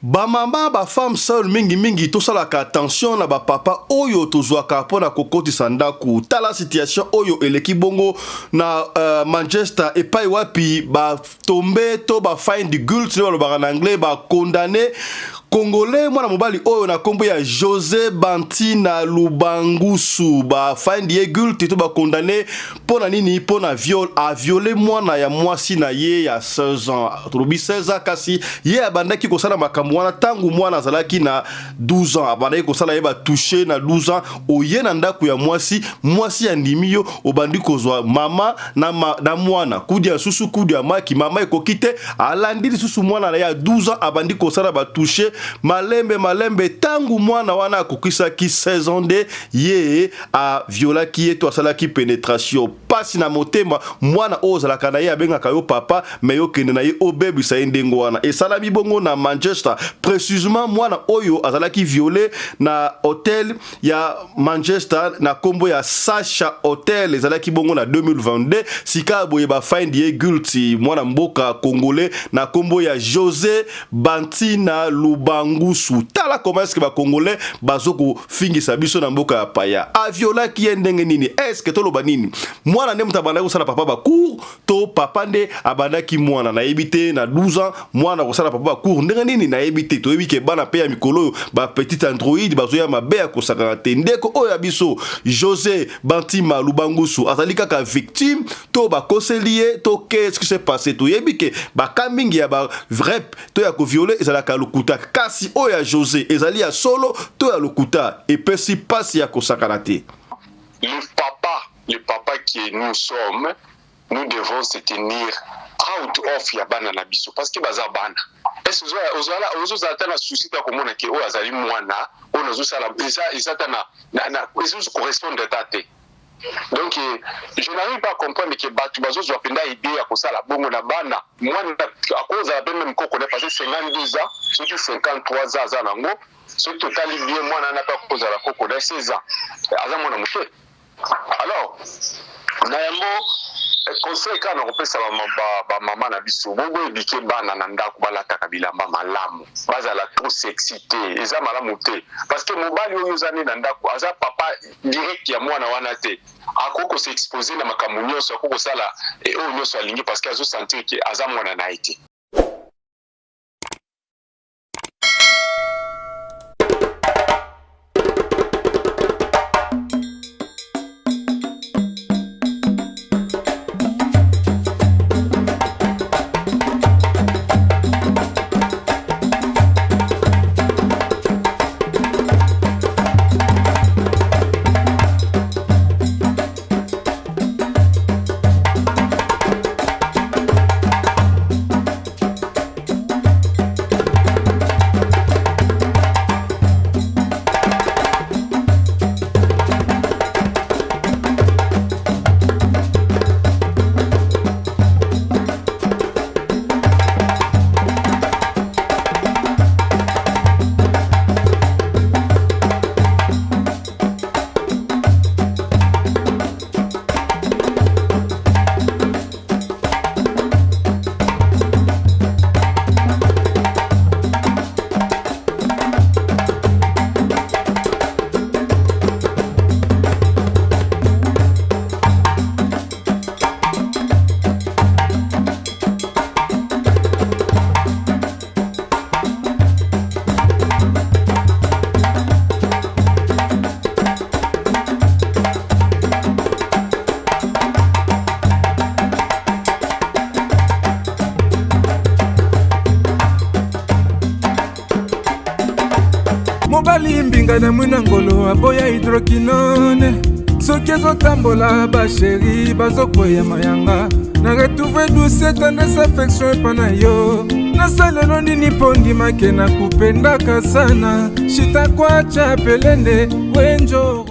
Ba mama ba femme seule mingi mingi tosalaka attention na ba papa oyo tozwaka pona kokotisa ndaku tala situation oyo eleki bongo na uh, Manchester epai wapi ba tombe to ba find guilt nde balobaka na anglais ba condamne Congolais mwana mobali oyo na kombo ya Jose Bantina Lubangusu ba find ye guilty to ba condamne Mpo na nini? Mpo na viol. A viole mwana ya mwasi na ye ya 16 ans. Tolobi 16 ans kasi ye abandaki kosala makambo wana ntango mwana azalaki na 12 ans. Abandaki kosala ye ba touche na 12 ans. Oye na ndako ya mwasi, mwasi andimi yo, obandi kozwa mama na, ma, na mwana. Kudi ya susu, kudi ya maki, mama ekoki te. Alandi lisusu mwana na ye ya 12 ans, abandi kosala ba touche malembe malembe. Ntango mwana wana akokisaki 16 ans nde ye a violaki ye to asalaki penetration. Pasi na motema, mwana oyo ozalaka na ye abengaka yo papa, mais yo kende na ye obebisa ye ndenge wana. Esalami bongo na Manchester, precisement mwana oyo azalaki viole na hotel ya Manchester na kombo ya Sasha Hotel, ezalaki bongo na 2022. Sika boye ba find ye guilty, mwana mboka congolais na kombo ya Jose Bantina Lubangusu. Tala comment est-ce que ba congolais bazo kofingisa biso na mboka ya paya. Aviolaki ye ndenge nini? Est-ce que toloba nini? Mwana nde moto abandaki kosala papa ba cours to papa nde abandaki mwana? Nayebi te. Na 12 ans mwana kosala papa ba cours ndenge nini? Nayebi te. Toyebi ke bana pe ya mikolo oyo ba petit android bazoya mabe ya kosakana te. Ndeko oyo ya biso Jose Bantima Lubangusu azali kaka victime to bakoseli ye to qu'est-ce qui s'est passé? Toyebi ke baka mingi ya ba rep to ya koviole ezalaka ya lokuta, kasi oyo ya Jose ezali ya solo to ya lokuta? Epesi pasi ya kosakana te. Le papa, le papa que nous sommes, nous devons se tenir out of ya bana na biso parce que baza bana. Est-ce ozala ozozala ata na souci ta komona ke oyo azali mwana oyo nazosala eza eza ata na na ezo correspondre ata te. Donc je n'arrive pas à comprendre que batu bazozwa mpenza idee ya kosala bongo na bana. Mwana akozala mpe meme koko na parce que 52 ans soki 53 ans aza nango, soki totali bien mwana wana mpe akozala koko na 16 ans, aza mwana moke. Alors na yango conseil kaka na kopesa bamama na biso, boboyebike bana na ndako balataka bilamba malamu, bazala trop sexy te, eza malamu te parce que mobali oyo oza nde na ndako aza papa direct ya mwana wana te, akoki ko s'exposer na makambo nyonso, akoki kosala oyo nyonso alingi parce que azo sentir que aza mwana na ye te. Mobali mbinga na mwina ngolo aboya hydroquinone, soki ezotambola basheri bazokweya mayanga. Na retrouve douce tendresse affection epa na yo, nasalelo nini mpo ndimake na kupendaka sana shitakwacha pelende wenjoro.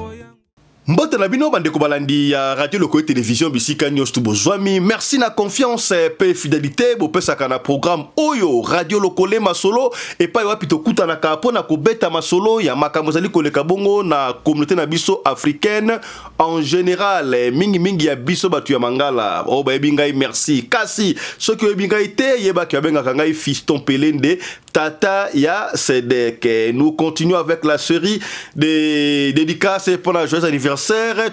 Mbote na bino bandeko balandi ya Radio Lokole Télévision bisika nyonso tu bozwami. Merci na confiance pe fidélité bopesaka na programme oyo Radio Lokole Masolo, epai wapi tokutanaka mpo na kobeta masolo ya makambo ezali koleka bongo na communauté na biso africaine en général, mingimingi ya biso bato ya Mangala. Oyo bayebi ngai, merci. Kasi soki oyebi ngai te, yebaki babengaka ngai Fiston Pelende, tata ya Sedek. Nous continuons avec la série de dédicaces pour la joyeux anniversaire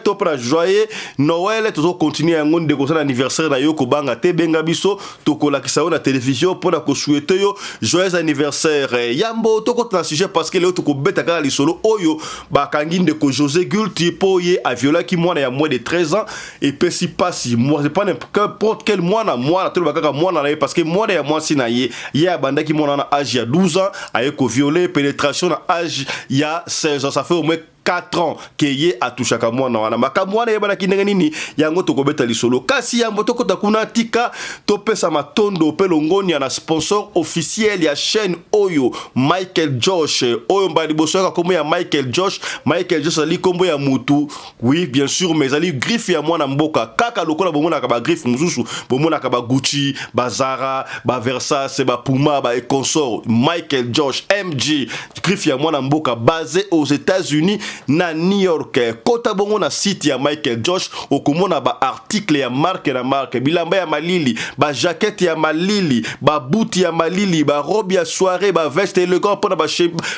to pour la joyeux Noël. Tozo continuer yango. Ndeko osala anniversaire na yo, kobanga te, benga biso, tokolakisa yo na télévision mpona kosouhaiter yo joyeux anniversaire. Yambo tokota na sujet, parce que lelo tokobeta kaka lisolo oyo bakangi ndeko José Gulti mpo ye aviolaki mwana ya moins de 13 ans. Epesi pasi. Moi, c'est pas n'importe quel mwana. Mwana, toloba kaka mwana na ye, parce que mwana ya mwasi na ye. Ye abandaki mwana na âge ya 12 ans, aye kovioler, pénétration na âge ya 16 ans. Ça fait au moins 4 ans ke ye atushaka mwana wana. Makambo wana eyebanaki ndenge nini? Yango tokobeta lisolo. Kasi yambo tokota kuna, tika topesa matondo mpe longonia na sponsor officiel ya chaîne oyo, Michael Josh. Oyo mbala liboso yaka nkombo ya Michael Josh. Michael Josh azali nkombo ya mutu, oui, bien sûr, mais ezali griffe ya mwana mboka, kaka lokola bomonaka bagriffe mosusu, bomonaka baGucci, baZara, baVersace, baPuma, baeconsort. Michael Josh, MG, griffe ya mwana mboka basé aux États-Unis na New York. Kota bongo na site ya Michael Josh, okomona baarticle ya marque na marque: bilamba ya malili, bajaquette ya malili, babuti ya malili, barobe ya soirée, baveste élégant mpona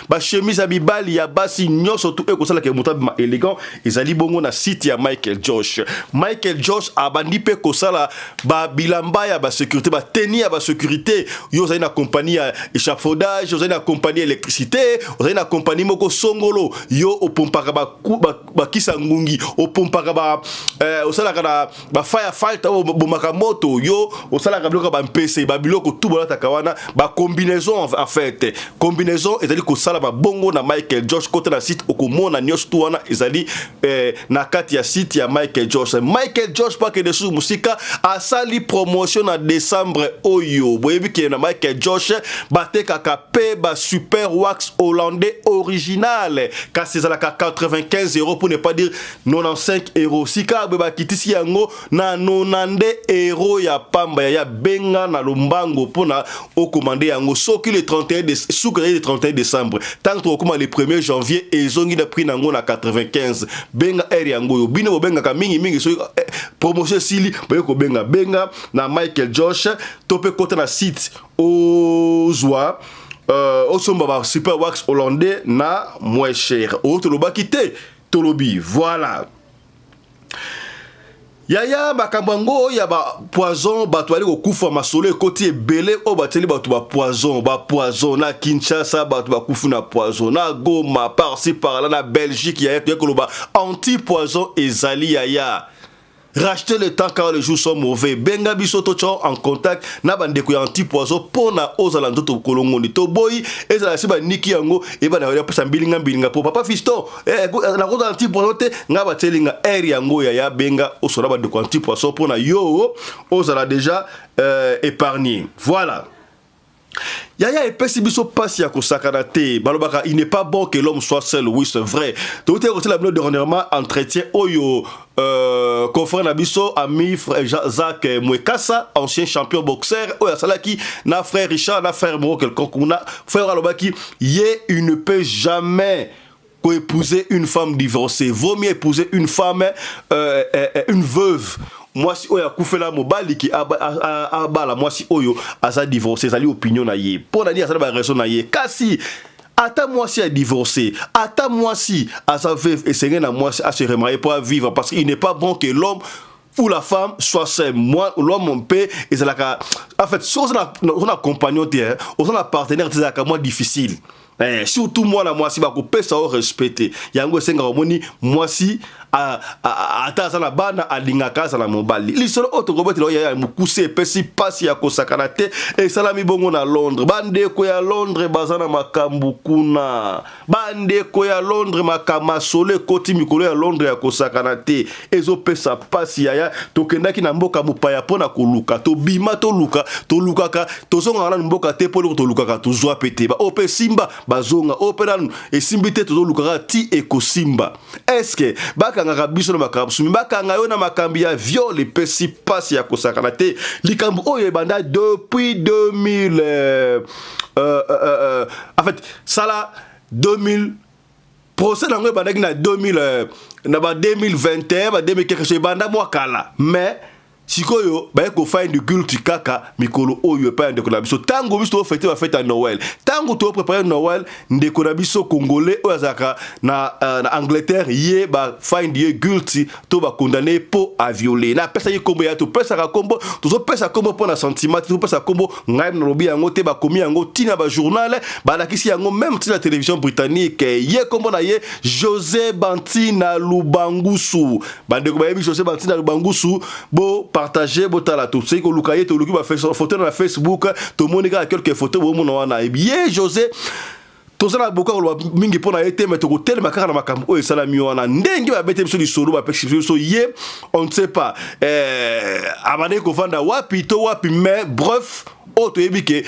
bachemise ya mibali, ya basi, nyonso tu ekosalaka moto abima élégant, ezali bongo na site ya Michael Josh. Michael Josh abandi mpe kosala babilamba ya basécurité, bateni ya basécurité. Yo ozali na compagnie ya échafaudage, ozali na compagnie ya électricité, ozali na compagnie moko songolo, yo opompaka bakisa ngungi, opompaka ba osalaka na bafirefighter oyo bomaka moto, yo osalaka biloko ya bampese, babiloko tu bolataka wana, bacombinaison. En fait, combinaison ezali kosalama bongo na Michael Josh. Kota na site, okomona nyonso tu wana ezali na kati ya site ya Michael Josh. Michael Josh, pakende susu mosika, asali promotion na décembre oyo. Boyebi ke na Michael Josh batekaka mpe basuper wax hollandais original, kasi ezalaka 95 euros, pour ne pas dire 95 euros. Sika boye bakitisi yango na 92 euros ya pamba. Ya benga na lombango mpona okomande yango. Soki le 31, suka ezali le 31 décembre, ntango tokokóma le 1er janvier, ezongi na prix nango na 95. Benga heure yango oyo bino bobengaka mingimingi. Soki promotion esili, boye kobenga. Benga na Michael Josh to mpe kota na site, ozwa osomba ba super wax hollandais na moins cher. Oyo tolobaki te, tolobi. Voilà, yaya. Makambo yango ya bapoison, bato bali kokufa. Masolo ekoti ebele oyo batieli bato bapoison, bapoison na Kinshasa, bato bakufi na poison na Goma, par-ci par-là na Belgique. Yaya, toya koloba anti poison ezali. Yaya, rachetez le temps car les jours sont mauvais. Benga biso, totia en contact na bandeko ya anti-poison mpona ozala nzoto kolongoni. Toboyi ezala si baniki yango eyebana apesa mbilinga mbilinga po papa Fiston nakozala anti-poison te, ngai batieli nga aire yango. Yaya, benga, osola bandeko anti-poison mpona yo ozala déjà épargné. Voilà, yaya. Epesi biso mpasi ya kosakana te. Balobaka: "Il n'est pas bon que l'homme soit seul." Oui, c'est vrai. Touti kosala bino dernièrement entretien oyo confrère na biso, ami frère Jacques Mwekasa, ancien champion boxeur, oyo asalaki na frère Richard, na frère moko quelconque kuna. Frère alobaki ye, il ne peut jamais koépouser une femme divorcée, vaut mieux épouser une femme une veuve, mwasi oyo akufela mobali, ki abala mwasi oyo aza divorcé. Ezali opinion na ye. Mpo na nini? Azala baraison na ye. Kasi ata mwasi a divorcé, ata mwasi aza veuve, esengeli na mwasi ase remarier mpo avivre, parce qu'il n'est pas bon que l'homme ou la femme soit seul. Moi, l'homme mpe ezalaka, en fait, soki oza na compagnon te, oza na partenaire te, ezalaka mwa difficile. Surtout mwana mwasi bakopesa yo respect te. Yango esengaka, omoni, mwasi ata aza na bana, alingaka azala mobali. Lisolo oyo tokobetela oyo ya mokuse epesi mpasi ya kosakana te. Esalami bongo na Londres. Bandeko ya Londres baza na makambo kuna. Bandeko ya Londres, makambo masolo ekoti mikolo ya Londres ya kosakana te, ezopesa mpasi. Yaya, tokendaki na mboka mopaya mpo na koluka, tobima, toluka, tolukaka, tozongaka nanu mboka te mpo eloko tolukaka tozwa pe te. Baoyo mpe simba. Bazonga oyo mpe nanu esimbi te, tozolukaka ti ekosimba. Eske bakangaka biso na makambo sumi, bakanga yo na makambo ya viol? Epesi mpasi ya kosakana te. Likambo oyo ebanda depuis 2000, en fait sala 2000, procès nango ebandaki na 2000, na ba 2021, ba 2000 quelque chose. Ebanda mwa kala, mais sikoyo baye kofind guilty kaka mikolo oyo epai ya ndeko na biso. Ntango biso tofêter bafêtes ya Noël, ntango topréparer Noël, ndeko na biso congolais oyo azalaka na Angleterre, ye bafind ye guilty to bacondamner mpo aviolé. Napesaki nkombo ya, topesaka nkombo, tozopesa nkombo mpo na sentiment te. Tozopesa nkombo, ngai nalobi yango te, bakomi yango ntina bajournal, balakisi yango même ntina télévision britannique. Ye nkombo na ye José Bantina Lubangusu. Bandeko bayebi José Bantina Lubangusu, bo partage, botala. Toseki koluka ye, toluki bafoto na Facebook, tomoni kaka quelques photos bomona wana. Ye José, toza na boka koloba mingi mpo na ye te, me tokotelema kaka na makambo oyo esalami wana, ndenge babete biso lisolo, bapesi biso ye. On ne sait pas abandaki kovanda wapi to wapi, mais bref, oyo toyebi ke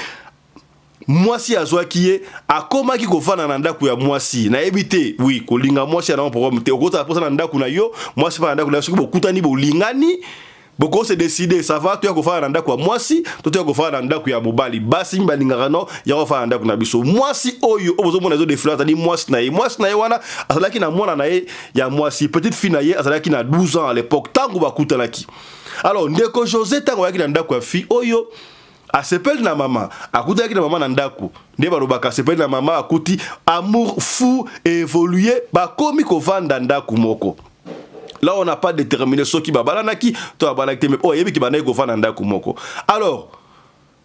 mwasi azwaki ye, akomaki kovanda na ndako ya mwasi. Nayebi te, oui, kolinga mwasi ya nango problème te. Okozala mposa na ndako na yo, mwasi mpa na ndako na yo. Soki bokutani, bolingani, bokose décider, ça va, toya kofanda na ndako ya mwasi to toya kofanda na ndako ya mobali. Basi mi balingaka no ya kofanda na ndako na biso. Mwasi oyo oyo bozomona ezodéfiler azali mwasi na ye. Mwasi na ye wana azalaki na mwana na ye ya mwasi, petite fille na ye, azalaki na 12 ans à l'époque ntango bakutanaki. Alors ndeko José, ntango ayaki na ndako ya fille oyo, asepeli na mama, akutanaki na mama na ndako. Nde balobaka, asepeli na mama, akuti amour fou évolue, bakomi kovanda ndako moko. Là, on n'a pas déterminé soki babalanaki to babalaki te, mais oyo ayebiki, bandaki kovanda ndako moko. Alors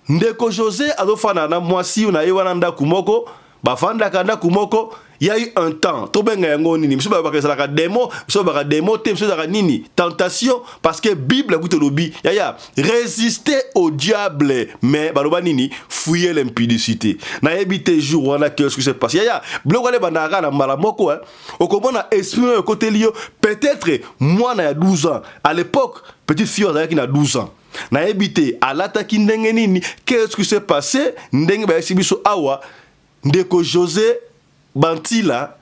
ndeko José azofanda na mwasi na ye wana ndako moko, bafandaka ndako moko. Ya eu un temps, tobenga yango nini? Biso balobaka ezalaka démon, biso balobaka démon te, biso ezalaka nini? Tentation. Parce que Bible ekuti elobi, yaya, résister au diable, mais baloba nini? Fuyez l'impudicité. Nayebi te jour wana qu'est-ce qui s'est passé. Yaya, biloko wana ebandaka kaka na mbala moko. Okomona esprit oyo ekoteli yo, peut-être mwana ya 12 ans à l'époque, petite fille azalaki na 12 ans. Nayebi te alataki ndenge nini, qu'est-ce qui s'est passé. Ndenge bayesi biso awa, ndeko José Bantila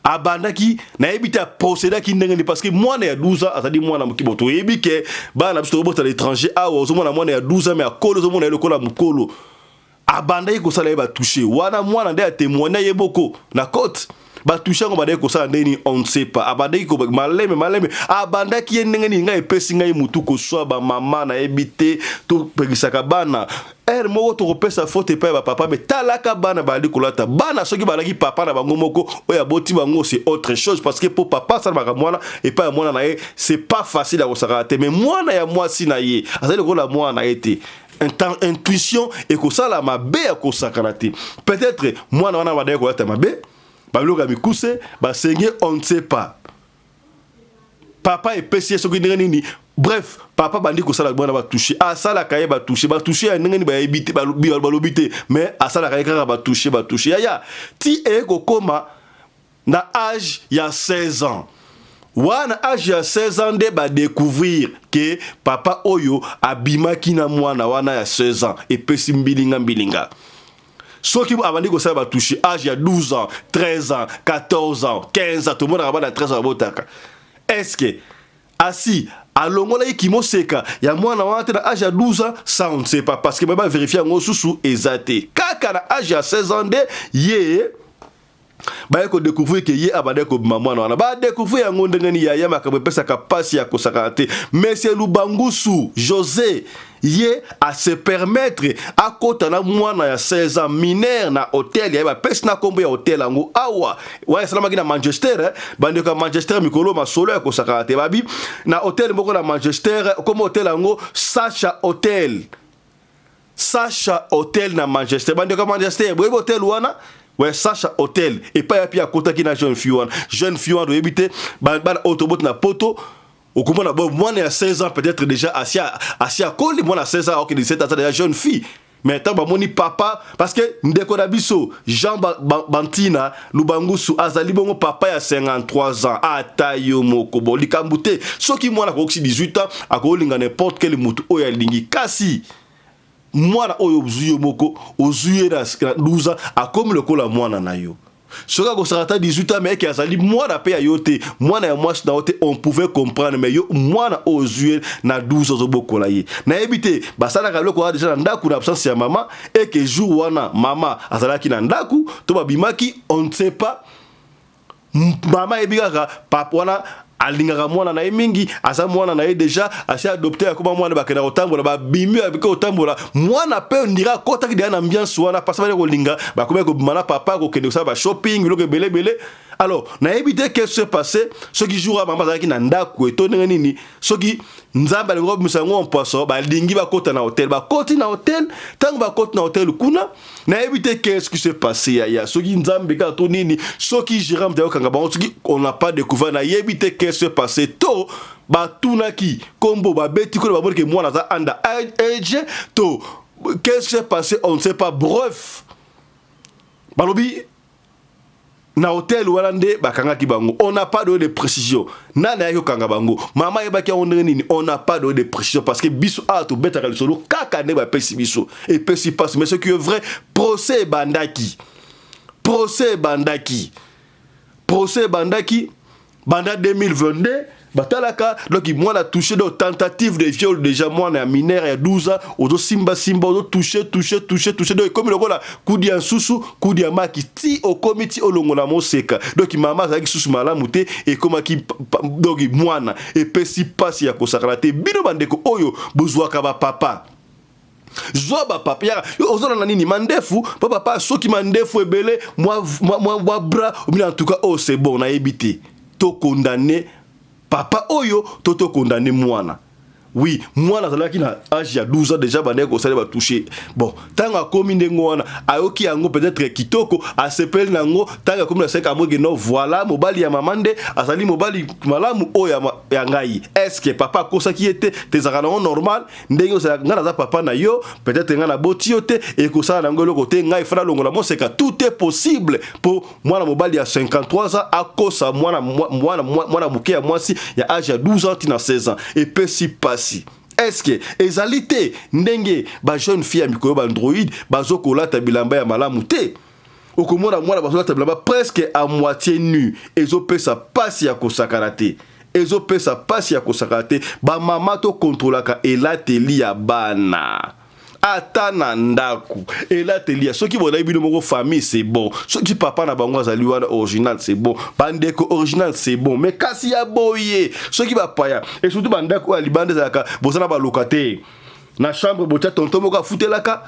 abandaki, nayebi te aprocédaki ndenge nini, parce que mwana ya 12 ans azali mwana moke. Bo toyebi ke bana na biso tokobota l'étranger awa, ozomona mwana ya 12 ans mais akolo, ozomona ye lokola mokolo. Abandaki kosala ye batoucher wana. Mwana nde atémoigner ye boko na cote. Batoucher yango bandaki kosala ndenge nini, on ne sait pas. Abandaki maleme maleme, abandaki ye ndenge nini. Ngai epesi ngai mutu koswa bamama, nayebi te. Topekisaka bana ere moko, tokopesa faute epai ya bapapa, mais talaka bana bazali kolata. Bana soki balaki papa na bango moko oyo aboti bango, c'est autre chose, parce que po papa asala makambo wana epai ya mwana na ye, c'est pas facile ya kosakana te. Mais mwana ya mwasi na ye azali lokola mwana na ye te. Intuition ekosala mabe ya kosakana te. Peut-être mwana wana bandaki kolata mabe, babiloko ya mikuse, basenge, on ne sait pas. Papa epesi ye soki ndenge nini. Bref, papa bandi kosala mwana batoucher, asalaka ye batoucher. Batoucher ya ndenge nini, bayebi te, balobi te, mais asalaka ye kaka batoucher, batoucher. Yaya, ti eye kokóma na âge ya 16 ans wana, âge ya 16 ans nde badécouvrir ke papa oyo abimaki na mwana wana ya 16 ans. Epesi mbilinga mbilinga. Soki abandi kosala batoucher âge ya 12 ans, 13 ans, 14 ans, 15 ans, tomonaka bana 13 ans babotaka. Est ce que asi alongolaki kimoseka ya mwana wana te na âge ya 12 ans? Ça, on ne sait pas, parce que bavérifier yango susu eza te. Kaka na âge ya 16 ans nde ye baye kodécouvrir ke ye abandaki kobima mwana wana. Badécouvrir yango ndenge nini? Yaya, makambo epesaka mpasi ya kosakana te. Monsieur Lubangusu José, ye ase permettre akota na mwana ya 16 ans mineur na hotel ya ye. Bapesi na nkombo ya hotel yango awa. Wana esalamaki na Manchester, eh. Bandeko ya Manchester, mikolo masolo ya kosakana te. Babi na hotel moko na Manchester, kombo hotel yango Sacha Hotel, Sacha Hotel na Manchester. Bandeko ya Manchester, boyebi hotel wana? Ouais, Sacha Hotel, epai yapi akotaki na jeune fille wana. Jeune fille wana, toyebi te, bana oyo toboti na Poto, okomona bo mwana ya 16 ans, peut-être déjà asi akoli. Mwana ya 16 ans akokende 17 ans, aza déjà jeune fille. Mais ntango bamoni papa, parce que ndeko na biso Jean Bantina Lubangusu azali bongo papa ya 53 ans. Ata yo moko bo likambo te, soki mwana akokisi 18 ans, akolinga n'importe quel motu oyo alingi. Kasi Mwana oyo ozwi yo moko, ozwi ye na 12 ans, akomi lokola mwana na yo. Soki akosaka ata 18 ans, mais eke azali mwana mpe ya yo te, mwana ya mwasi na yo te, on pouvait comprendre. Mais yo, mwana oyo ozwi ye na 12 ans, ozobokola ye. Nayebi te, basalaka eloko wana deja na ndako na absence ya mama, eke jour wana mama azalaki na ndako to babimaki, on ne sait pas. Mama ayebi kaka papa wana alingaka mwana na ye mingi, aza mwana na ye deja, asi adopte, akoma mwana. Bakenda kotambola, babimi, babiki kotambola, mwana mpe ondira akɔtaki deja na ambiance wana. Pasi bali kolinga, bakomaki kobima na papa, kokende kosala bashopping, biloko ebele ebele. Alors nayebi te qu'est-ce qui s'est passé, soki jour wana mama azalaki na ndako eto ndenge nini, soki Nzambe alingi kobimisa yango mposo. Balingi bakota na hotel, bakoti na hotel. Ntango bakoti na hotel kuna, nayebi te qu'est-ce qui s'est passé, yaya, soki Nzambe kaka to nini, soki gérant moto ayokanga bango, soki on n'a pas découvert, nayebi te qu'est-ce qui s'est passé. To batunaki kombo, babeti kuna, bamoni ke mwana aza under age, to qu'est-ce qui s'est passé, on ne sait pas. Bref, balobi na hotel wana nde bakangaki bango. On n'a pas donné de précision nani ayaki kokanga bango, mama ayebaki yango ndenge nini. On n'a pas donné de précision parce que biso awa tobetaka lisolo kaka nde bapesi biso. Epesi mpasi, mais ce qui est vrai, procès ebandaki, procès ebandaki, procès ebandaki banda 2022. Batalaka donc mwana touché, donc tentative de viol déjà. Mwana ya mineur ya 12 ans, ozosimbasimba, ozotouche, touche, touche, touche, donc ekomi lokola kudi ya nsusu, kudi ya maki, ti okomi ti olongola moseka. Donc mama azalaki susu malamu te, ekomaki donc mwana. Epesi mpasi ya kosakana te. Bino bandeko oyo bozwaka bapapa, zwa bapapa yaka ozolanda nini, mandefu mpo papa soki mandefu ebele, mwa bras omina, en tout cas oyo c'est bon. Nayebi te, tokondane papa oyo to tokondane mwana. Oui, mwana azalaki na age ya 12 ans déjà, bandeki kosala batouche. Bon, ntango akomi ndenge wana, ayoki yango peut-être kitoko, asepeli na yango. Ntango akomi na 5, amoki no, voilà, mobali ya mama nde azali mobali malamu oyo ya ngai. Est-ce papa akosaki ye te? Tezalaka nango normal ndenge ozalaka. Ngai naza papa na yo, peut-être ngai naboti yo te, ekosala nango eloko te. Ngai fana longola moseka, tout est possible mpo mwana mobali ya 53 ans akosa mwana, mwana, mwana moke ya mwasi ya age ya 12 ans tina 16 ans. Epesi pasi. Est-ce ezali te ndenge bajeune fille ya mikolo, baandroid, bazokolata bilamba ya malamu te? Okomona mwana bazolata bilamba presque à moitié nu. Ezopesa pasi ya kosakana te, ezopesa pasi ya kosakana te. Bamama, tokontrolaka elateli ya bana ata na ndako, elateli ya soki bonayebi bino moko famille, c'est bon. Soki papa na bango azali wana original, c'est bon. Bandeko original, c'est bon. Mais kasi ya boye, soki bapaya, et surtout bandako oyo ya libanda ezalaka, boza na balocataire na chambre, botia tonton moko afutelaka,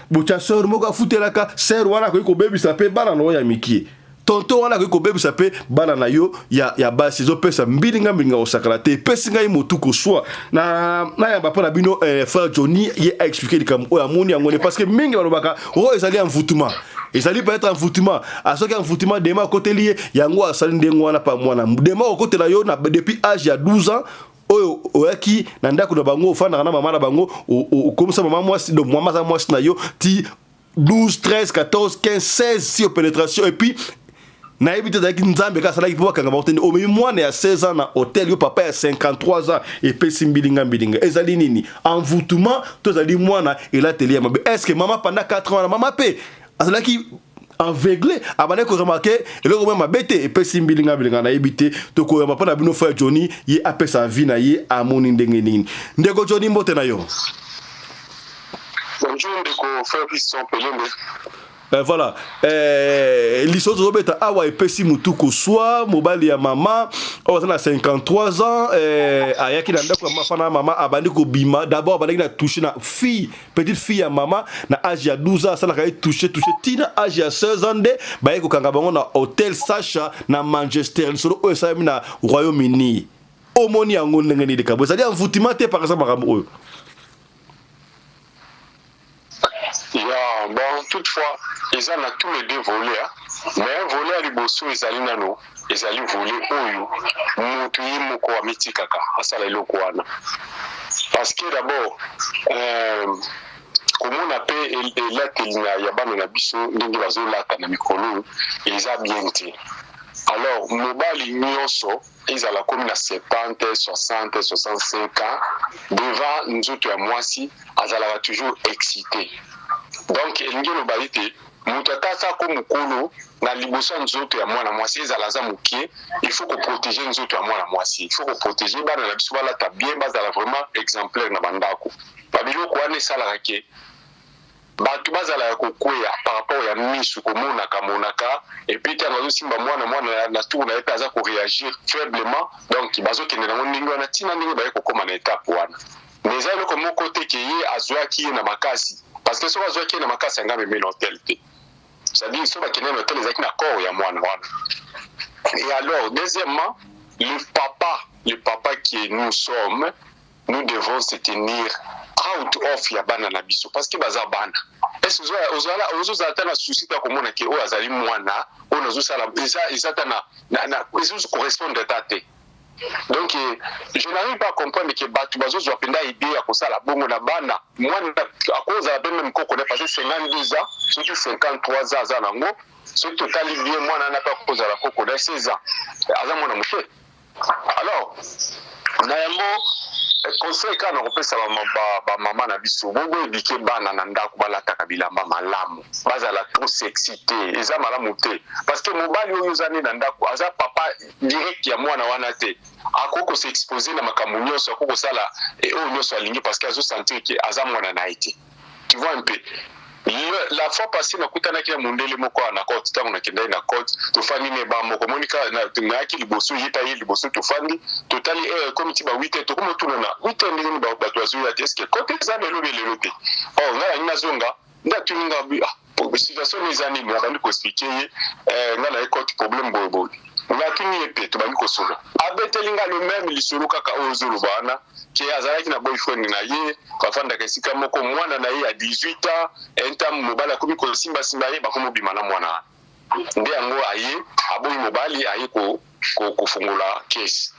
botia sœur moko afutelaka, sœur wana akoki kobebisa mpe bana na oyo ya mikie, tonton wana akoki kobebisa mpe bana na yo ya basi. Ezopesa mbilinga mbilinga kosakala te, epesi ngai motu koswa na nayamba mpo na bino frère Johnny, ye aexplike likambo oyo amoni yango ne, parce que mingi balobaka oyo ezali envoûtement, ezali peut-être envoûtement. Asoki envoûtement, démon akoteli ye, yango asali ndenge wana. Pa mwana, démon akotela yo na depuis age ya 12 ans oyo oyaki na ndako na bango, ofandaka na mama na bango, okomisa mama mwasi, donc mama aza mwasi na yo ti 12, 13, 14, 15, 16, si pénétration. Et puis nayebi te, ezalaki Nzambe kaka asalaki mpo bakanga bango te. Omemi mwana ya 16 ans na hotel, yo papa ya 53 ans, epesi mbilinga mbilinga. Ezali nini? Envoûtement to ezali mwana elateli ya mabe? Est ce que mama pendant 4 ans wana, mama mpe azalaki aveugle, abandaki koremarquer eloko moko mabe te? Epesi mbilinga mbilinga, nayebi te. Tokoyamba mpo na bino frère Johnny, ye apesa vie na ye, amoni ndenge nini. Ndeko Johnny, mbote na yo. Bonjour ndeko frère Fiston Pelembe. Voilà, lisolo tozobeta awa epesi motu koswa. Mobali ya mama oyo aza na 53 ans, ayaki na ndako ya mama fana, mama abandi kobima. D'abord abandaki na touche na fille, petite fille ya mama na age ya 12 ans, asalaka ye touche, touche tina age ya 16 ans, nde baye kokanga bango na hotel Sacha na Manchester. Lisolo oyo esalami na Royaume-Uni. Omoni yango ndenge nini? Likambo ezali envoûtement te, par exemple makambo oyo? Ya bon, toutefois eza na tous les deux volets, hein. Mais volet ya liboso ezali nano, ezali volet oyo moto ye moko amitikaka asala eloko wana, parce que d'abord komona mpe elateli ya bana na biso ndenge bazolata na mikolo eza bien te. Alors mobali nyonso, ezala komi na 70, 60, 65 ans, devant nzoto ya mwasi azalaka toujours excité. Donc elingi eloba ete moto ata aza ko mokolo, na liboso ya nzoto ya mwana mwasi, ezala aza mokie, il faut koprotéger nzoto ya mwana mwasi. Il faut koprotéger bana na biso, balata bien, bazala vraiment exemplaire na bandako. Babiloko wana esalaka ke bato bazala ya kokweya par rapport ya misu komonaka monaka. Et puis ntango azosimba mwana, mwana na tour na ye mpe aza koréagir faiblement. Donc bazokende nango ndenge wana, ntina ndenge baye kokóma na étape wana. Mais eza eloko moko te ke ye azwaki ye na makasi, parce que soki azwaki ye na makasi, yanga amemi na hotel te. C'est-à-dire so bakende na hotel, ezalaki na corps ya mwana wana. Et alors, deuxièmement, le papa qui nous sommes, nous devons se tenir out of ya bana na biso, parce que baza bana. Est ozozala ata na souci te ya komona ke oyo azali mwana oyo nazosala, eza ta na ezocorrespondre ta te. Donc je n'arrive pas à comprendre ke bato bazozwa mpenza idée ya kosala bongo na bana. Mwana akozala mpe même koko ne, parce que 52 ans, soki 53 ans aza nango, soki totali bien, mwana wana mpe akozala koko na 16 ans, aza mwana moke. Alors na yango, conseil kaka na kopesa bamama na biso: bongo éduquer bana na ndako, balataka bilamba malamu, bazala trop sexy te, eza malamu te, parce que mobali oyo oza nde na ndako aza papa direct ya mwana wana te. Akoki kos'exposer na makambo nyonso, akoki kosala oyo nyonso alingi, parce que azosentir ke aza mwana na ye te. Tu vois un peu? La fois passée, nakutanaki na mondele moko awa na cote. Ntango nakendaki na cote, tofandi ne ba moko, monika nayaki liboso, ye ta ye liboso. Tofandi, totali heure, ekomi ti ba 8 heures. Tokomi otuna na 8 heures ndenge nini bato bazoya te? Est-ce cote eza lelo be lelo te? Or ngai nangi nazonga nde atuni nga: ah, situation eza nini? Abandi koexpliquer ye: ngai naye cote, problème boyeboye. Natuni ye mpe, tobandi kosolola, abeteli nga le même lisolo kaka oyo ozoloba wana, ke azalaki na boyfriend na ye, bafandaka esika moko, mwana na ye ya 18 ans. Ntango mobali akomi kosimbasimba ye, bakomi obima na mwana wana. Nde yango aye aboyi mobali, aye kofungola kese.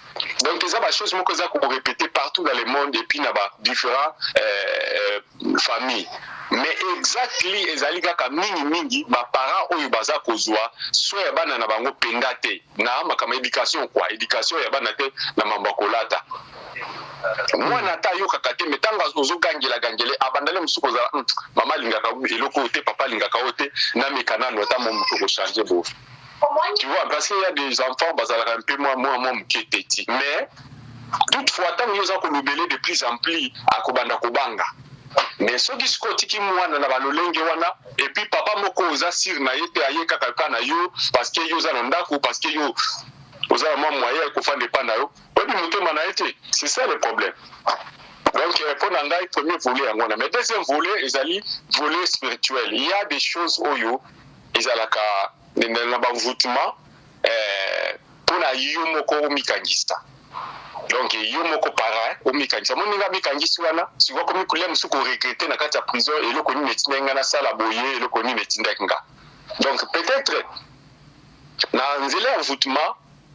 Donc eza bachose moko eza korépéter partout dans le monde et puis na badifférents famille. Mais exactly ezali kaka mingimingi baparent oyo baza kozwa soin ya bana na bango mpenza te na makambo ya éducation, quoi, éducation ya bana te na mambo ya kolata. Mwana ata ayokaka te, me ntango ozogangela gangele, abandali mosusu kozala: mama alingaka eloko oyo te, papa alingaka oyo te, nameka nano, ata mo moto kochanger boye." Tu vois, parce qu'il y a des enfants bazalaka mpe mwa moke teti. Mais toutefois, ntango yo oza kolobele de plus en plus, akobanda kobanga. Mais soki sikoyo otiki mwana na balolenge wana, et puis papa moko oza sûr na ye te, aye kaka epa na yo parce que yo oza na ndako, parce que yo oza na mwa moyen ya kofanda epa na yo, oyebi motema na ye te. C'est ça le problème. Donc mpo na ngai, premier volet yango wana. Mais deuxième volet ezali volet spirituel. Il y a des choses oyo ezalaka na bamvutuma mpo na yo moko omikangisa. Donc yo moko parent omikangisa, moninga amikangisi wana, sikoyo akomi kolia mosusu, koregretter na kati ya prison: eloko nini etindaki nga nasala boye? Eloko nini etindaki nga? Donc peut-être na nzela ya mvutuma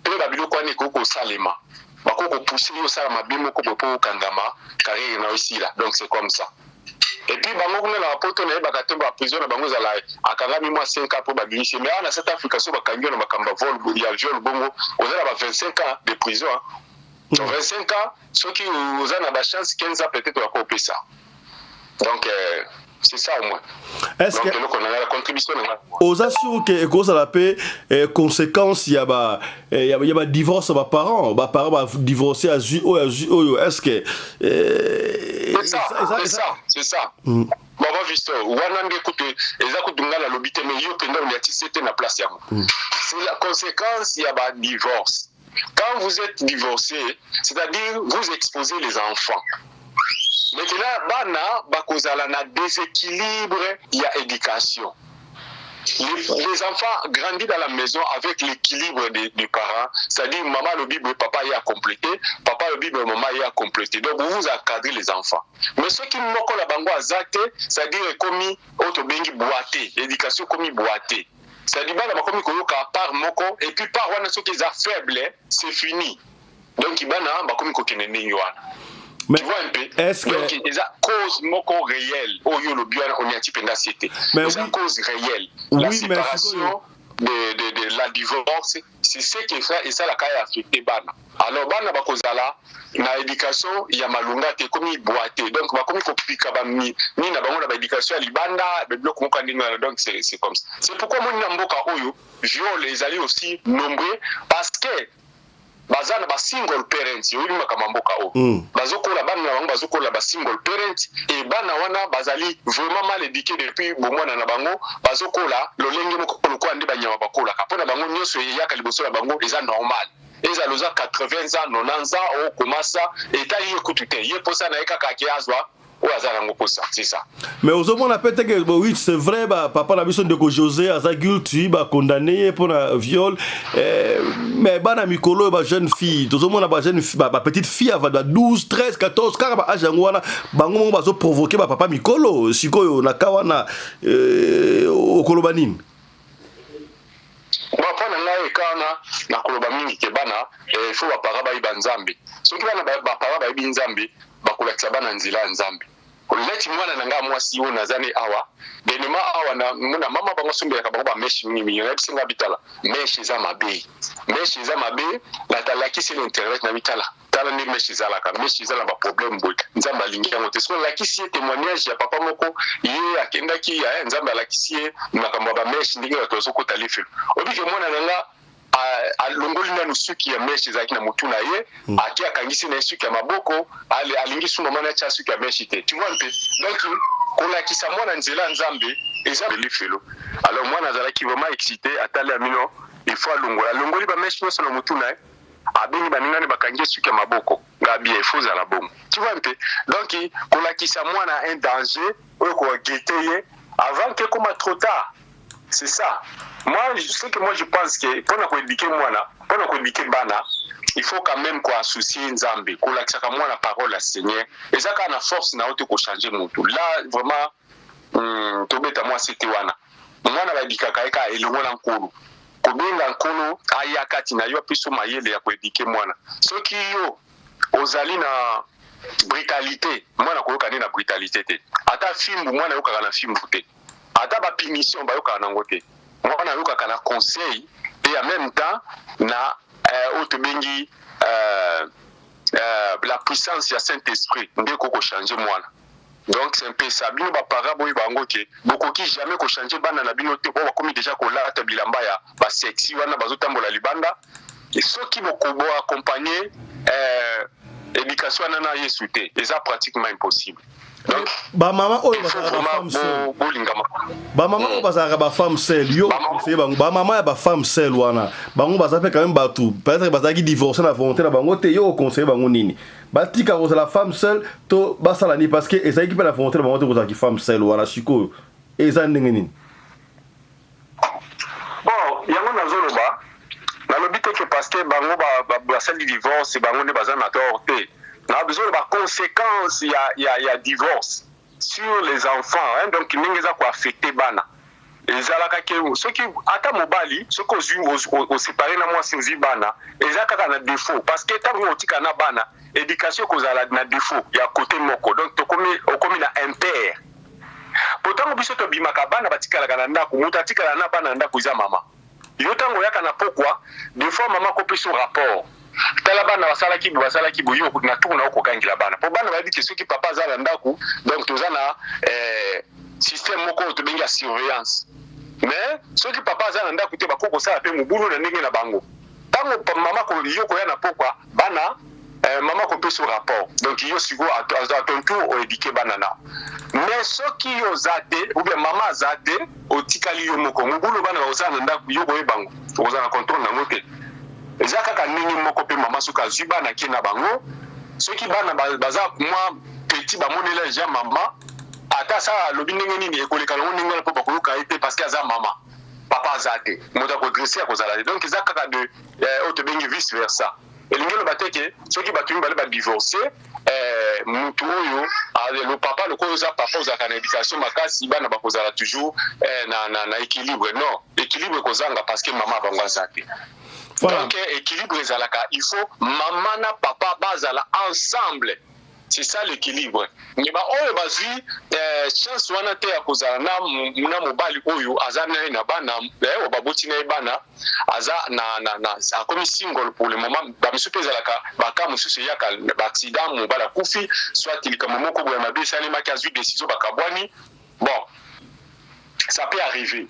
mpe babiloko wana ekoki kosalema, bakoki kopousser yo osala mabe moko boye mpo okangama, carrière na yo esila. Donc c'est comme ça. Et puis bango kuna na bapoto, nayebaka te, baprison na bango ezala akangami mwa 5 ans mpo babimisi. Mais awa na South Africa, so bakangi yo na makambo ya viol bongo, oza na ba 25 ans de prison. Donc 25 ans, soki oza na bachance, 15 ans peut-être bakopesa. Donc c'est ça au moins. Est-ce que eloko na nga, la contribution na nga. Oza sûr ke ekozala mpe conséquence ya badivorce ya baparent badivorce, azwi oyo, azwi oyo, est ce que C'est ça, c'est ça, c'est ça. Baba Visto wana nde kutu eza kutu nga nalobi te, mais yo mpenza oliatisi te na place yango. C'est la conséquence ya badivorce. Quand vous êtes divorcé, c'est-à-dire vous exposez les enfants. Maintenant bana bakozala na déséquilibre ya éducation. Les enfants grandissent dans la maison avec l'équilibre des parents, c'est-à-dire maman alobi boye, papa ye a complété, papa alobi boye, maman ye a complété. Donc vous vous encadrez les enfants. Mais soki moko na bango aza te, c'est-à-dire ekomi oyo tobengi boîte, éducation ekomi boîte, c'est-à-dire bana bakomi koyoka part moko, et puis part wana soki eza faible, c'est fini. Donc bana bakomi kokende ndenge wana. Mais tu vois un peu? Est-ce que Donc eza cause moko réelle oyo olobi wana, oniati mpenza se te. Mais eza oui. cause réelle, Oui, la mais séparation. de la divorce, c'est ce qui esalaka ya affecte bana. Alors bana bakozala na éducation ya malunga te, ekomi bwa te. Donc bakomi kopika bami na bango na baéducation ya libanda, biloko moko ya ndenge wana. Donc c'est comme ça. C'est pourquoi moni na mboka oyo viol ezali aussi nombreux, parce que baza na basingle parents. Oyebi makambo ya mboka oyo. Bazokola bana na bango, bazokola basingle parents, e bana wana bazali vraiment mal éduqué depuis bomwana na bango. Bazokola lolenge moko lokola nde banyama bakolaka. Mpo na bango, nyonso eyaka liboso na bango eza normal. Ezala oza 80 ans, 90 ans, okomasa etali ye kutu te. Ye mposa na ye kaka ake azwa oyo aza nango mposa, c'est ça. Mais ozomona pe te ke, bon, oui, c'est vrai, bapapa na biso, ndeko José aza guilty, bacondamné ye mpona viol, mais bana mikolo oyo, bajeune fille, tozomona bajeune bapetite fille ava ba 12, 13, 14, kaka baage yango wana, bango moko bazoprovoke bapapa mikolo. Sikoyo na ka wana, okoloba nini? Bon, mpo na ngai, eka wana nakoloba mingi ke bana, il faut baparents bayeba Nzambe. Soki bana, baparents bayebi Nzambe, bakolakisa bana nzela ya Nzambe. Neti mwana na ngai mwasi oyo naza ne awa denema awa na mona mama bango asombelaka bango bamèches mingi mingi. Nayebisi nga bitala, mèche eza mabe, mèche eza mabe. Natalakisi na internet na bitala, tala nde mèche ezalaka, mèche eza na baproblème boye, Nzambe alingi yango te. Soki alakisi ye témoignage ya papa moko, ye akendaki, Nzambe alakisi ye makambo ya bamèches, ndenge bato bazokota lifelo. Obike mwana na nga alongoli nanu suki ya mèche ezalaki na motu na ye, ake akangisi na ye suki ya maboko, alingi su mama na atya suki ya mèche te. Tu vois mpe, donc kolakisa mwana nzela ya Nzambe eza lifelo. Alors mwana azalaki vraiment excité, atali ya mino, il faut alongola. Alongoli bamèches nyonso na motu na ye, abengi baningani, bakangi ye suki ya maboko. Nga bien, il faut ozala bongo. Tu vois mpe, donc kolakisa mwana un danger oyo koagete ye avant ke ekoma trop tard, c'est ça. Moi, ce que moi je pense que mpona koéduquer mwana, mpona koéduquer bana, il faut quand même koassocier Nzambe, kolakisaka mwana parole ya Seigneur. Eza kaka na force na yo te kochange motu. Là vraiment, tobeta mwasi te wana. Mwana baéduquaka ye kaka elongo na Nkolo, kobenga Nkolo aya kati na yo, apeso mayele ya koéduquer mwana. Soki yo ozali na brutalité, mwana koyoka nde na brutalité te. Ata fimbu, mwana ayokaka na fimbu te. Ata bapunition, bayokaka nango te. Mwana ayokaka na conseil et en même temps na oyo tobengi la puissance ya Saint Esprit nde ekokochange mwana. Donc c'est un peu ça. Bino baparents, boyeba yango ke bokoki jamais kochange bana na bino te. Po bakomi déjà kolata bilamba ya basexy wana, bazotambola libanda. Soki boaccompagne éducation wana na Yesu te, eza pratiquement impossible. Donc bamama oyo bazalaka bafemme seule, bamama oyo bazalaka bafemme seule, yo conseiller bango, bamama ya bafemme seule wana, bango baza mpe quand même bato, peut-être bazalaki divorce na volonté na bango te. Yo oconseiller bango nini? Batika kozala femme seule to basala nini? Parce que ezalaki mpe na volonté na bango te kozalaki femme seule wana. Sikoyo eza ndenge nini? Bon, yango nazoloba, nalobi te ke parce que bango basali divorce, bango nde baza na tort te. Na bezoloba conséquence ya divorce sur les enfants, hein. Donc ndenge eza koaffecte bana, ezalaka ke soki ata mobali, soki ozwi, osépare na mwasi, ozwi bana, eza kaka na défaut, parce que ntango otika na bana, éducation ekozala na défaut ya côté moko. Donc tokomi, okomi na impair. Po ntango biso tobimaka, bana batikalaka na ndako. Moto atikala na bana na ndako eza mama. Yo ntango oyaka na pokwa, des fois mama kopesa rapport: tala bana basalaki boye, basalaki boye. Yo na tour na okokangela bana, mpo bana bayebi ke soki papa aza na ndako, donc toza na système moko oyo tobengi ya surveillance. Mais soki papa aza na ndako te, bakoki kosala mpe mobulu na ndenge na bango. Ntango mama yo koya na pokwa, bana, mama kopesa rapport. Donc yo sikoyo, à ton tour, oéduquer bana na. Mais soki yo oza te, ou bien mama aza te, otikali yo moko, mobulu bana bakozala na ndako, yo koyeba bango, okozala na contrôle nango te. Eza kaka ndenge moko mpe mama, soki azwi bana ke na bango, soki bana baza mwa petit, bamonela deja mama, ata asala, alobi ndenge nini, ekoleka nango ndenge wana, mpo bakoyoka ye te, parce que aza mama, papa aza te, moto akodresser akozala te. Donc eza kaka de oyo tobengi vice versa. Elingi eloba te ke soki bato mibale badivorce, mutu oyo le papa, lokola oza papa, ozalaka na éducation makasi, bana bakozala toujours na équilibre. Non, équilibre ekozanga parce que mama bango aza te. Voilà. Donc équilibre ezalaka, il faut mama na papa bazala ensemble. C'est ça l'équilibre. Mais ba oyo bazwi chance wana te ya kozala na mobali oyo aza na ye na bana, oyo baboti na ye bana, aza na akomi single pour le moment. Bamisusu mpe ezalaka baka mosusu eyaka baaccident, mobali akufi, soit likambo moko boye mabe esalemaki, azwi décision, bakabwani. Bon, ça peut arriver,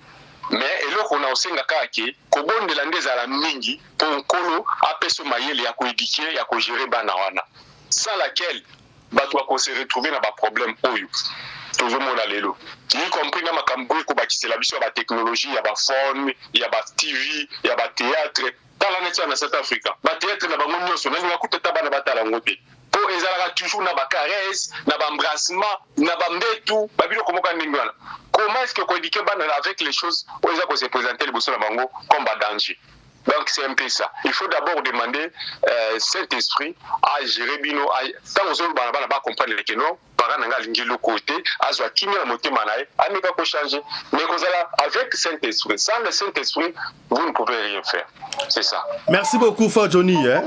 mais eloko na osenga kaka ke kobondela nde ezala mingi mpo Nkolo apesa mayele ya koéduquer, ya kogérer bana wana, sans laquelle bato bakose retrouver na baproblème oyo tozomona lelo, y compris na makambo oyo ekobakisela biso ya batechnologie, ya baphone, ya batv, ya bathéâtre. Tala neti ya na South Africa, bathéâtre na bango nyonso, nalinga kuta ata bana batala yango te, mpo ezalaka toujours na bacaresse, na baembrassement, na bambetu, babiloko moko ya ndenge wana. Comment est ce que koéduquer bana avec les choses oyo eza kose présenter liboso na bango comme badanger? Donc c'est un peu ça. Il faut d'abord demander Saint-Esprit à gérer bino. Ntango ozoloba na bana, bacomprendre ke non, parent na ngai alingi eloko te, azwa kimia na motema na ye, ameka kochanger. Mais kozala avec Saint-Esprit, sans le Saint-Esprit, vous ne pouvez rien faire. C'est ça. Merci beaucoup, frère Johnny, hein?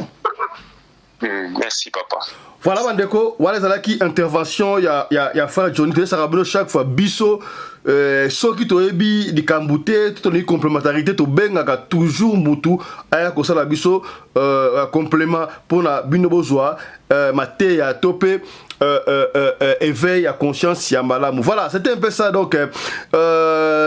Merci papa. Voilà bandeko, wana ezalaki intervention ya frère Johnny. Toyesaka bino chaque fois, biso soki toyebi likambo te to tolingi complémentarité, tobengaka toujours mutu aya kosala biso complément mpona bino bozwa mateya to mpe éveil ya conscience ya malamu. Voilà, c'était un peu ça. Donc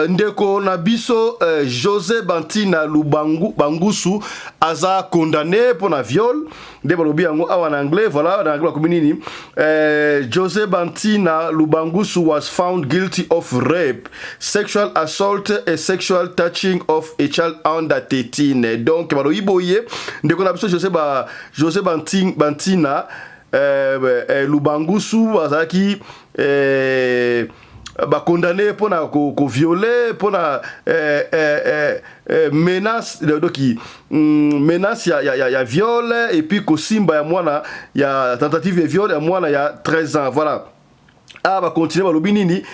ndeko na biso José Bantina Lubangu Bangusu aza condamné mpona viol nde balobi yango awa na anglais. Voilà, na anglais bakomi nini? José Bantina Lubangusu was found guilty of rape, sexual assault et sexual touching of a child under 13. Donc balobi boye, ndeko na biso José Bantina Lubangusu azalaki bacondamné mpona kovioler, mpona menace, donc menace ya viol et puis kosimba ya mwana, ya tentative de viol ya mwana ya 13 ans. Voilà. Ah, bacontinue, balobi nini?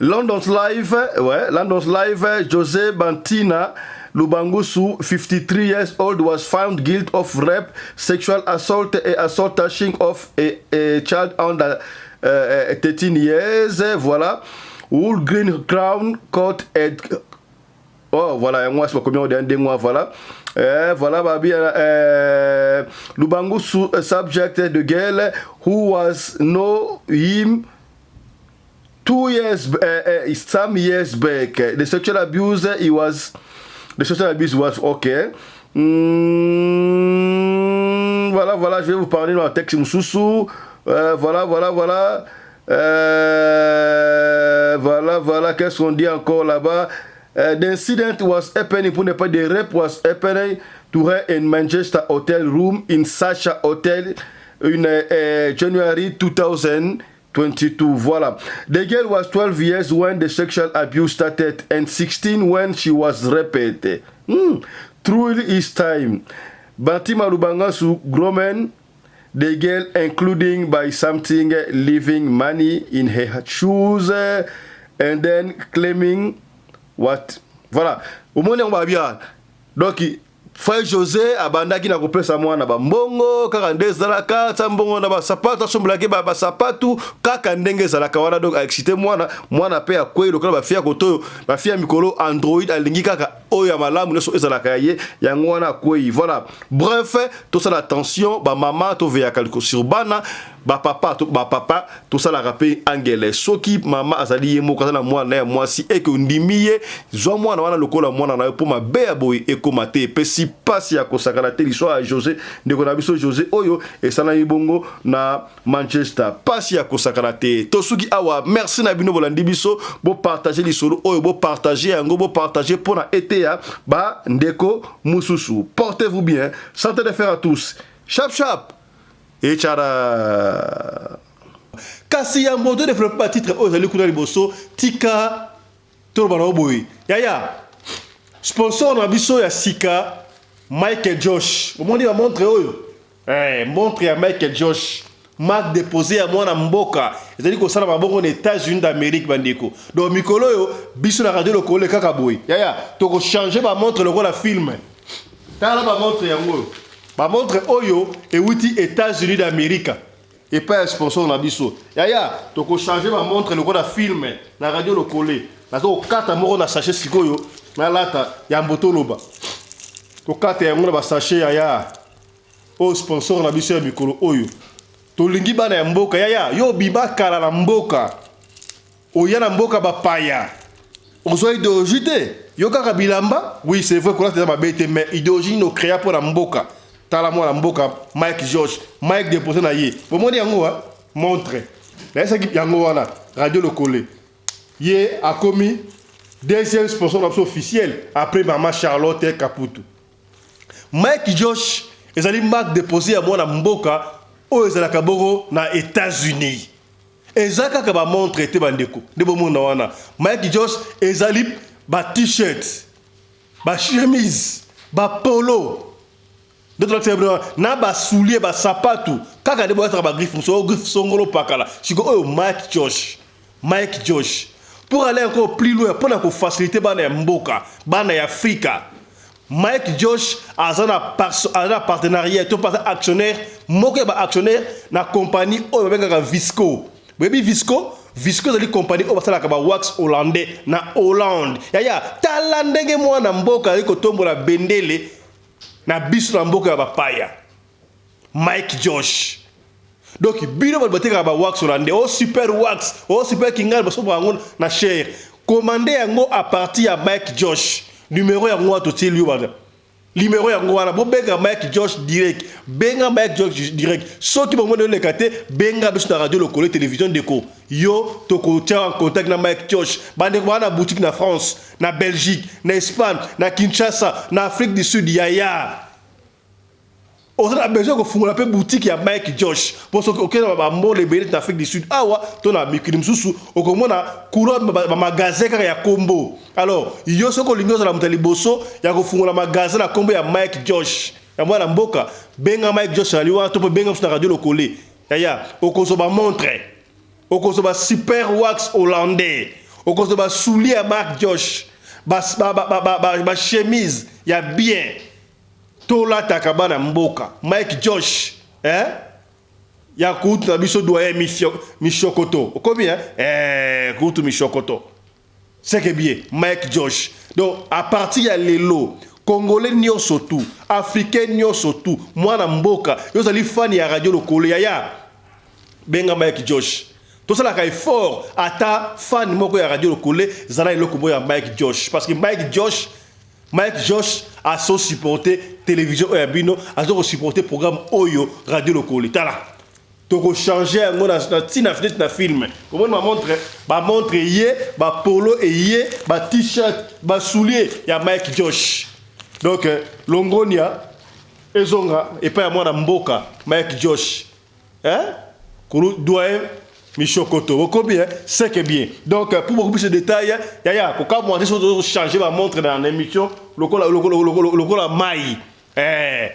London's Live, ouais, London's Live, José Bantina Lubangusu, 53 years old, was found guilty of rape, sexual assault et assault touching of a child under 13 years. Voilà. Wood Green Crown Court at. Oh, voilà, moi, c'est combien de mois, voilà. Voilà, babi, Lubangusu subject the girl who was know him 2 years, some years back. The sexual abuse, he was, the sexual abuse was okay. Voilà, voilà, je vais vous parler dans le texte mosusu. Voilà, voilà, voilà. Voilà, voilà, qu'est-ce qu'on dit encore là-bas? The incident was happening, pour ne pas dire rape was happening to her in Manchester hotel room in Sasha Hotel in January 2022. Voilà. The girl was 12 years when the sexual abuse started and 16 when she was raped. Through his time, Bantima Lubangasu groomed the girl, including by something leaving money in her shoes and then claiming what. Voilà. Omoni yango babia. Donc frère José abandaki na kopesa mwana bambongo kaka nde ezalaka, tia mbongo na basapatu, asombelaki basapatu kaka ndenge ezalaka wana. Donc aexcité mwana, mwana mpe akwei lokola bafille ya koto oyo, bafille ya mikolo Android, alingi kaka oyo ya malamu nyonso ezalaka ya ye, yango wana akwei. Voilà. Bref, tosala attention, bamama toveyaka sur bana, bapapa to, bapapa tosalaka mpe angele. Soki mama azali ye moko, aza na mwana ya mwasi, eke ondimi ye, zwa mwana wana lokola mwana na yo, mpo mabe ya boye ekóma te. Epesi mpasi ya kosakana te, liswa ya José, ndeko na biso José oyo esalami bongo na Manchester, mpasi ya kosakana te. Tosuki awa. Merci na bino bolandi biso. Bopartage lisolo oyo, bopartage yango, bopartage mpona eteya bandeko mosusu. Portez-vous bien, santé de fer à tous, chap chap echara. Kasi yambo to développe batitre oyo ezali kuna liboso, tika toloba na boye, yaya sponsor na biso ya sika, Michael Josh. Omoni bamontre oyo, montre ya Michael Josh, marque déposé ya mwana mboka, ezali kosala mabongo na États-Unis d'Amérique, bandeko. Donc mikolo oyo biso na Radio Lokole kaka boye, yaya, tokochange bamontre lokola film. Tala bamontre yango oyo, bamontre oyo ewuti États-Unis d'Amérique. Epai ya sponsor na biso, yaya, tokochange bamontre lokola film na Radio Lokole. Naza kokata moko na sachet sikoyo, nalata yambo toloba. Tokata yango na basachet, yaya. Oyo sponsor na biso ya mikolo oyo. Tolingi bana ya mboka, yaya. Yo obima kala na mboka, oya na mboka bapaya, ozwa idéologie te, yo kaka bilamba. Oui, c'est vrai, kolata eza mabe te, mais idéologie nini ocréa mpo na mboka? Tala mwana mboka Mike George, Mike Déposé na ye. Bomoni yango wa montre nayesaki yango wana. Radio Lokole, ye akomi deuxième sponsor na biso officiel après mama Charlotte Kaputu. Mike Josh ezali marque déposé ya mwana mboka oyo ezalaka bongo na États-Unis. Eza kaka bamontre te, bandeko. Nde bomona wana Mike Josh ezali ba t-shirt, bachemise, bapolo, nde tolakisa bino na basoulier, basapatu, kaka nde boyataka bagriffe mosusu oyo griffe songolo pakala. Siko oyo Mike Josh, Mike Josh, pour aller encore plus loin, mpona kofacilite bana ya mboka, bana ya Afrika, Mike Josh aza na partenariat to mpe actionnaire, moko ya baactionnaire na compagnie oyo babengaka Visco. Boyebi Visco? Visco ezali compagnie oyo basalaka bawax hollandais na Hollande. Yaya, tala ndenge mwana mboka azali kotombola bendele na biso na mboka ya bapaya. Mike Josh, donc bino bato batekaka bawax hollandais o super wax o super kingali, basombaka yango na cher. Commande yango à partir ya Mike Josh. Numéro yango wana totieli yo bana, numéro yango wana. Bobenga Mike Josh direct, benga Mike Josh direct. Soki bomoni oleka te, benga biso na Radio Lokole Télévision. Ndeko, yo tokotia en contact na Mike Josh. Bandeko baa na boutique na France, na Belgique, na Espagne, na Kinshasa, na Afrique du Sud. Yaya, oza na besoin kofungola mpe boutique ya Mike Josh, mpo soki okende na bambola ebele na Afrique du Sud awa to na mikili mosusu, okomona couleur bamagasin kaka ya kombo. Alors yo, soki olingi ozala moto ya liboso ya kofungola magasin na kombo ya Mike Josh ya mwana mboka, benga Mike Josh ali wana to mpe benga biso na Radio Lokole. Yaya, okozwa bamontre, okozwa ba super wax hollandais, okozwa basoulier ya Mike Josh, bachemise ya bien. Tolataka bana mboka Mike Josh, eh? Ya kutu na biso doyen Mishokoto okomi, eh? Eh, kutu Mishokoto, c'est que bien Mike Josh. Donc à partir ya lelo, Congolais nyonso tu, Africain nyonso tu, mwana mboka, yo ozali fan ya Radio Lokolo, yaya, benga Mike Josh. Tosalaka effort, ata fan moko ya Radio Lokole, zala eloko moko ya Mike Josh, parce que Mike Josh, Mike Josh azosupporte télévision oyo ya bino, azo kosupporte programme oyo Radio Lokole. Tala, tokochange yango na ntina neti na film. Omoni bamontre, bamontre ye, bapolo eye, ba-t-shirt, basoulier ya Mike Josh. Donc longonia ezonga epai ya mwana mboka Mike Josh, hein? Kulu doyen Michokoto bokomi, hein? C'est que bien. Donc pour beaucoup plus de détails, yaya, kokamwa te soki changer bamontre na émission lokola lokola lokola lokola mai, eh.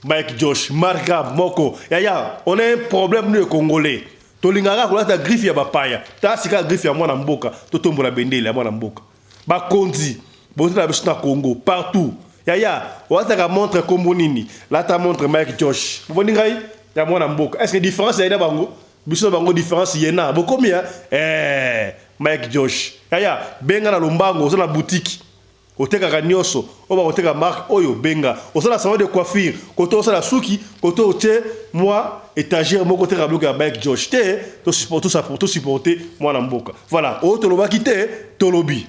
Mike Josh marka moko. Yaya, on a un problème, nous les Congolais, tolingaka kolata griffe ya bapaya. Ta sika griffe ya mwana mboka, totombola bendele ya mwana mboka. Bakonzi botala biso na Congo partout. Yaya, olataka montre kombo nini? Lata montre Mike Josh. Boboni ngai ya mwana mboka, est ce que différence yayi na bango, biso na bango, différence ye na bokomi ya, eh, Mike Josh. Yaya, benga na lombango. Oza na boutique, otekaka nyonso oyo bakoteka marque oyo, benga. Osala salon de coiffure, kote osala suki, kote otie mwa étagère moko, otekaka biloko ya Mike Josh te. Tosupporte mwana mboka. Voilà oyo tolobaki te, tolobi.